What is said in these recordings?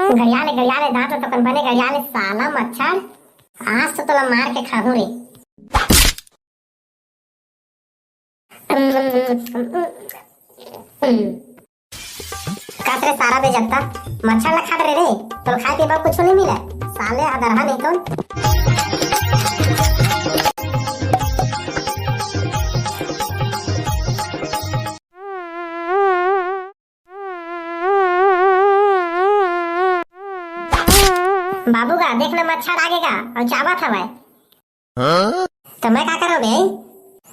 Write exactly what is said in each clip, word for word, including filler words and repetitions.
गड़िया ले, गड़िया ले, दांत ल तो कन बने गड़िया ले, साला मच्छर। आज तो तोला मार के खाहूं रे। कस रे सारा बेजत्ता, मच्छर ला खा डरे रे, तोला खाए पीए बर कुछू नहीं मिले, साले हदरहा नहीं तो। बाबू गा, देख ना मच्छर आगे गा, अउ चाबत हवय। त मैं का करंव बे?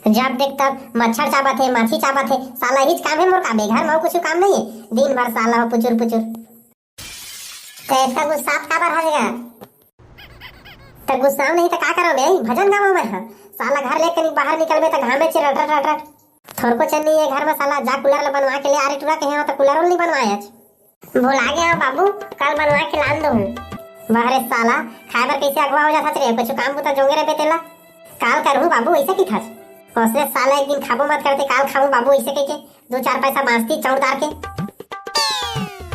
जब देख तब मच्छर चाबत हे, माछी चाबत हे, साला इहीच काम हे मोर का बे? घर म अउ कुछू काम नहीं हे, दिन भर साला हो पुचुर पुचुर। त एतका गुस्सात काबर हस गा? त गुस्साव नहीं त का करंव बे? भजन गावंव मैं ह। साला घर ले कनिक बाहर निकलबे त घामे च रट रट रट रट। थोरको चेन नहीं हे घर म साला, जा कूलर ल बनवा के ले आ रे टूरा, कहे हो त कूलर ल नहीं बनवायच। भुला गे हंव बाबू, काल बनवा के लान दूहूं। वाह रे साला, खाए बर कइसे अगवा हो जाथस रे, कुछू काम बुता जोंगे रहिबे तेला। काल करहूं बाबू, अइसे कहिथस। ओसने साला एक दिन खाबो मत करते, काल खाबो बाबू अइसे कहिके, दू चार पैसा बांचती चौड़दार के।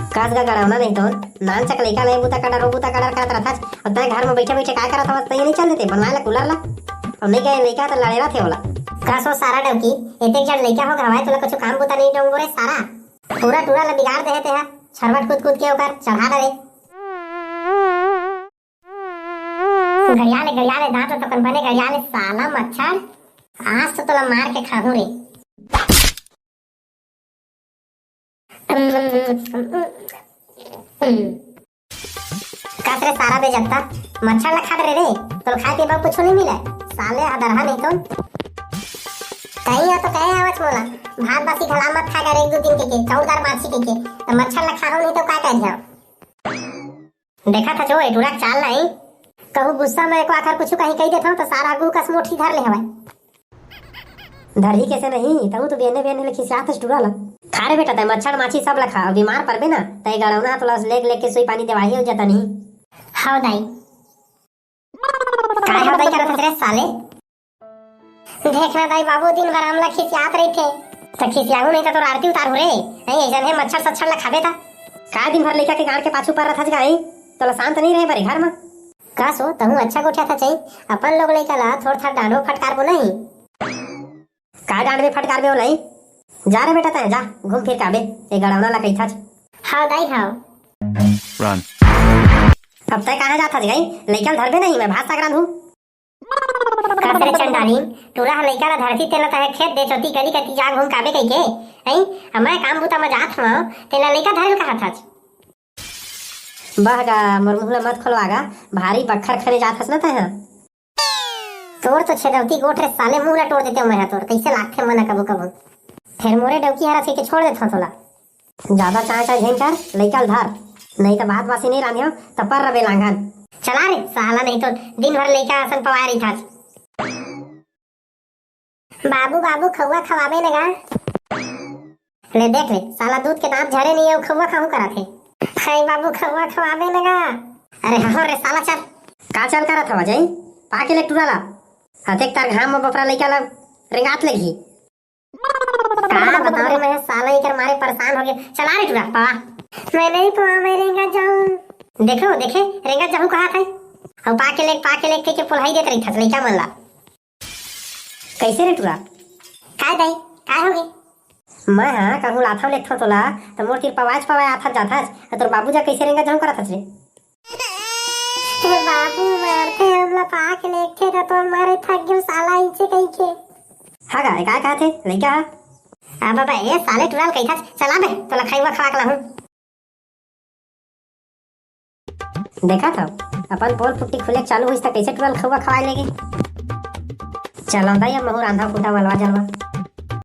कस गा गड़ौना नहीं तो, नानचक लइका ल ए बुता कर डर, ओ बुता कर डर करत रथस, अउ तैं घर म बइठे बइठे काय करत हवस, तैं नहीं चल देते, बनवाए ला कूलर ला। अउ नहीं गए लइका त लड़े रथे ओला। कस ओ सारा डौकी, एतेक जड़ लइका हो गे हवय, तोला कुछू काम बुता नहीं डोंगो रे सारा। पूरा टूरा ल बिगाड़ दे हे तेहा, छरवट कूद कूद के ओकर चढ़ा डरे। गड़िया ले, गड़िया ले, दांत ल तो कन बने गड़िया ले, साला मच्छर, आज तो तोला मार के खाहूं रे। कस रे सारा बेजत्ता, मच्छर ला खा डरे रे, तोला खाए पीए बर कुछू नहीं मिले, साले हदरहा नहीं तो। कहीं आ तो कहे आवच मोला, भात बासी घला मत खा कर एक दू दिन के, के चौड़दार माछी के, के, त मच्छर ला खाहूं नहीं तो का कर जाओ। देखत हच ओ, ए टूरा के चाल नहीं। कहूं गुस्सा म एको आखर कुछू कहीं कहि देथंव, त सारा आगू कस मोठी धर ले हवय। धरही कइसे नहीं, तहूं तो बेने बेने ले खिसियात हस टूरा ला। खा रे बेटा, तैं मच्छर माछी सब ला खा, अउ बीमार परबे ना, त ए गड़ौना ह तोला लेग लेग के सुई पानी देवाही अउ जतनही। हव दाई। काय हव दाई करत हस रे साले? देख ना दाई बाबू, दिन भर हमला खिसियात रहिथे। त खिसियाहू नहीं त तोर आरती उतारहू रे। नहीं, अइसन हे मच्छर सच्छर ला खाबे त। काय दिन भर लइका के गांड़ के पाछू पर रथस गा, तोला शांत नहीं रहे बर घर म। कस ओ, तहूं अच्छा गोठियाथच। अपन लोग लइका ला थोर थार डांटबो फटकारबो नहीं। काय डांटबे फटकारबे ओ नहीं? जा रे बेटा तैं, जा, घूम फिर के आबे, ए गड़ौना ला कहिथच। हव दाई, हव। Run। अब तैं कहां जाथस गई? लइका ल धरबे नहीं, मैं भात साग रांधहूं। कस रे चंडालिन, टूरा ह लइका ला धरतिस तेला तैं खेत देचोती गली कती जा घूम काबे कहिके, हैं? अब मैं काम बुता म जात हंव, तेला लइका धरे ल कहत हच। बह गा, मोर मुंह ला मत खोलवा गा, भारी बखर खने जात हस ना तैं ह। तोर तो छेदवती गोठ रे साले, मुंह ला टोर देतेंव मैं ह तोर, कइसे लागथे मन कभू कभू। फेर मोरे डौकी हरस कहिके छोड़ देथंव तोला। जादा चांय चांय झन कर, लइका ल धर, नहीं त भात बासी नहीं रांधेंव त पर रबे लांघन। चला रे साला, नहीं तो दिन भर लइका असन पवाय रहिथस। बाबू, बाबू, खउवा खवाबे न गा। ले देख ले, साला दूध के दांत झरे नहीं हे, अउ खउवा खाहूं करत हे। हाय बाबू, खउवा खवाबे न गा। अरे हव रे साला, चल। का चल करत हवस जई? पा के ले टूरा ला। अतेक तार घाम म बपरा लइका ला रेंगात लगही। का बताओ रे, मैं साला एकर मारे परेशान हो गया। चला रे टूरा, पवा। मैं नहीं पवा, मैं रेंगा जाऊं। देखो, देखे, रेंगा जाहू कहा था। अब पा के ले, पा के ले, के, के पोल्हाई देत रही था लइका मन ला। कइसे रे टूरा? काय दाई, काय होगे? मैं हा कहूं लाथव लेथव तोला, त मोर तीर पवायच पवाय आथस जाथस, अउ तोर बाबू जा कइसे रेंगा जाहूं करत हस रे? हे बाबू, मारथे हमला पाक लेगथे त तोर मारे थक गेव साला इचे कहिके। हा गा, काय कहत हे लइका हा? आ बाबा, ए साले टूरा ल कहिथस, चला बे, तोला खइवा खवा के लाहूं। देखत हव, अपन पोल पुट्टी खुले चालू होइस त कइसे टूरा ल खउवा खवाय लेगे। चलव दाई, अब महूं रांधव कूटव अलवा जलवा।